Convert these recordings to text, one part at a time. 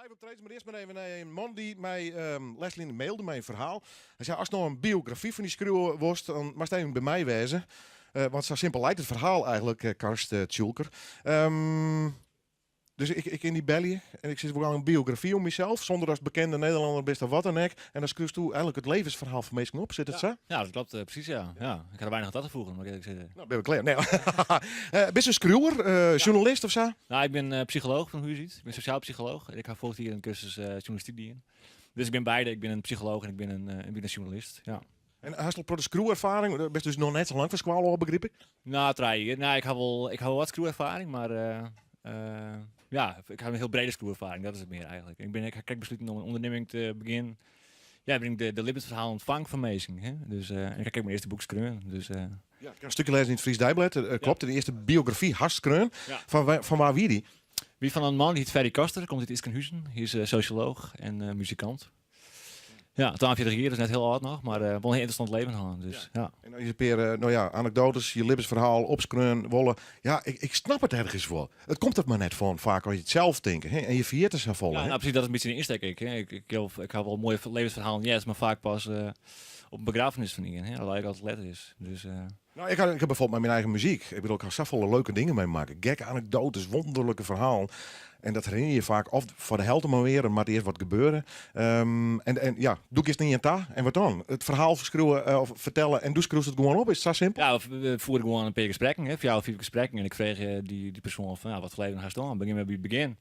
Live optredens, mar earst mar even nei in man dy't my lêstlyn mailde mei in ferhaal. Hy sei, ast no in biografy fan dy skriuwe wolst, dan moatst even by my wêze. Want sa simpel leit it ferhaal eigenlik, Karst Tjoelker. Dus ik kin dy belje en ik sis, wol graach in biografy oer mysels, sûnder datst bekende Nederlanner bist of wat dan ek. En dan skriuwst do eigenlik it levensferhaal fan minsken op, sit it sa? Ja, dat klopt presys, ja. Ja, ik ha der weinich oan ta te foegen, moat ik earlik sizze. No, binne we klear. Nee. Bist in skriuwer, sjoernalist of sa? No, ik bin psycholooch fan hûs út. Ik bin sosjaal psycholooch en ik ha foarich jier in kursus sjoernalistyk dien. Dus ik bin beide, ik bin in psycholooch en ik bin in sjoernalist, ja. En hast al protte skriuwerfaring? Bist dus noch net sa lang fan skoalle ôf, begryp ik? No, 3 jier. Nee, ik ha wol wat skriuwerfaring, mar ja, ik ha in hiel brede skriuwerfaring, dat is it mear eigenlik. Ik ha krekt besluten om in ûndernimming te begjinnen. Ja, ik bring de libbensferhalen ûntfang fan minsken. Hè? Dus, en ik ha krekt myn earste boek skreaun. Dus, Ja, ik ha in stikje lêzen yn it Friesch Deiblad. Klopt, de earste biografy hast skreaun. Ja. Fan wa wie dy? Wie fan in man dy hyt Ferry Koster, komt út Idskenhuzen. Hy is sosjolooch en muzikant. Ja, 42 jier, dus net hiel âld noch, mar wol in hiel ynteressant leven hân. Dus, ja. En dan is in pear no ja, anekdoates, je libbensferhaal opskreaun wolle. Ja, ik snap it ergens wol. It komt der mar net fan faak as je it sels tinke, hè? En je ferjitte safolle. Ja, hè? no, presys, dat is in bytsje de ynstek ek. Hè? Ik ha wol moaie levensferhalen heard, mar faak pas op in begraffenis fan ien, hè? Dat eigentlik altyd let is. Dus, No, ik ha byfoarbyld mei myn eigen muzyk. Ik bedoel, ik ha safolle leuke dingen meimakke. Gekke anekdoates, wûnderlike ferhalen. En dat herinner je faak of foar de helte mar wer, der moat earst wat gebeure. En ja, doe giest nei ien ta en wat dan? It ferhaal skriuwe of fertelle en doe skriuwst it gewoan op, is it sa simpel? Ja, we fiere gewoan in pear gesprekken, hè, fjouwer, fiif gesprekken. En ik freegje dy persoan fan, ja, wat foar leven hast dan? Begjin mar by it begjin.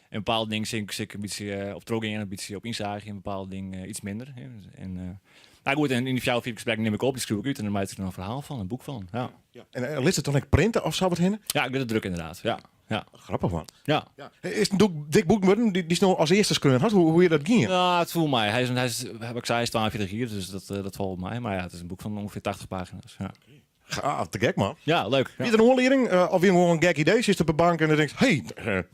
En bepaalde dingen sil ik in bytsje op trochgean, in bytsje op ynsaagje en bepaalde dingen iets minder. Hè. En, nou goed, en yn dy fjouwer, fiif gesprekken nim ik op, dy skriuw ik út en dan meitsje ik der noch in ferhaal fan, in boek fan. Ja. Ja. En litst it dan ek printe of sa wat hinne? Ja, ik lit it drukke ynderdaad, ja. Ja. Grappich man. Ja. Ja. Is it in dik boek wurden dy'tst no as earste skreaun hast? Hoe is dat gien? No, it foel mei. Hy is, wat ik sei, hy is 42 jier, dus dat falt mei. Mar ja, it is in boek fan ûngefear 80 pagina's. Ja. Gaaf, te gek man. Ja, leuk. Wie der in oanlieding of wie it gewoan in gek idee? Sitst op de bank en dan tinkst, hey,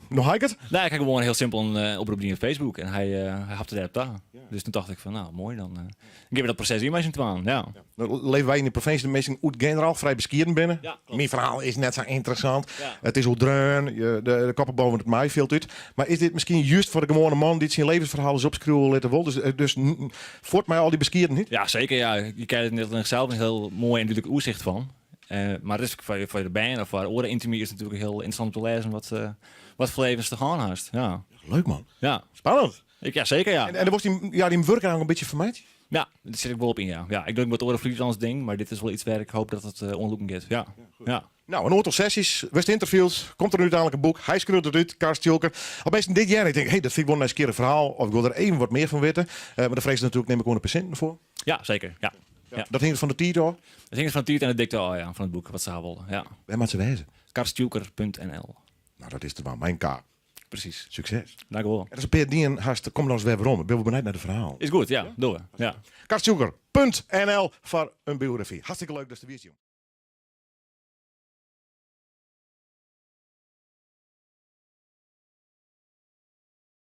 no ha ik it. Nee, ik ha gewoan hiel simpel in oprop dien op Facebook en hy hapte dêrop ta. Dus toen tocht ik fan, no, moai, dan gean we dat proses yn mei syn twaen. Ja. No leve wy yn de provinsje dêr't minsken oer it generaal frij beskieden binne. Ja, klopt. Myn ferhaal is net sa ynteressant. Ja. It is oerdreaun, de koppen boven it maaifjild út. Mar is dit miskien just foar de gewoane man dy't syn levensferhaal ris opskriuwe litte wol? Dus fuort mei al dy beskiedenheid? Ja, seker. Ja. Je krije der net allinnich sels in hiel moai en dúdlik oersicht fan. Mar it is foar de bern of foar oare yntimy is it natuerlik hiel ynteressant om te lêzen wat foar levens te hân hast. Ja. Leuk man. Ja. Spannend. Ik, ja, seker ja. En dan wolst dyn, ja, dyn wurk eigentlik in bytsje fermeitsje? Ja, dêr sit ik wol op yn, ja. Ja, ik doch ek wat oare freelance ding, mar dit is wol iets wêr ik hoop dat it oanlûken giet. Ja. Ja. No, in oantal sesjes, wurdst ynterviewd, komt der úteinlik in boek. Hy skriuwt it út, Karst Tjoelker. As minsken dit hearre en tinke, hey, dat fyn ik wol in nijsgjirrich ferhaal, of ik wol der even wat mear fan witte, mar dêr freegje se natuerlik nim ik oan de persinten foar. Ja, seker. Ja. Ja. Dat hinget fan de tiid ôf? Dat hinget fan de tiid en de dikte ôf, ja, fan it boek, wat se ha wolle. Ja. Wêr moat se wêze? Karsttjoelker.nl. No, dat is der mar, mei in K. Presys. Sukses. Dank wol. En as in pear dien hast, kom dan ris wer werom. Ik bin wol benijd nei de ferhalen. Is goed, ja. Dogge we. Ja. Karsttjoelker.nl foar in biografy. Hartstikke leuk datst der wiest, jong.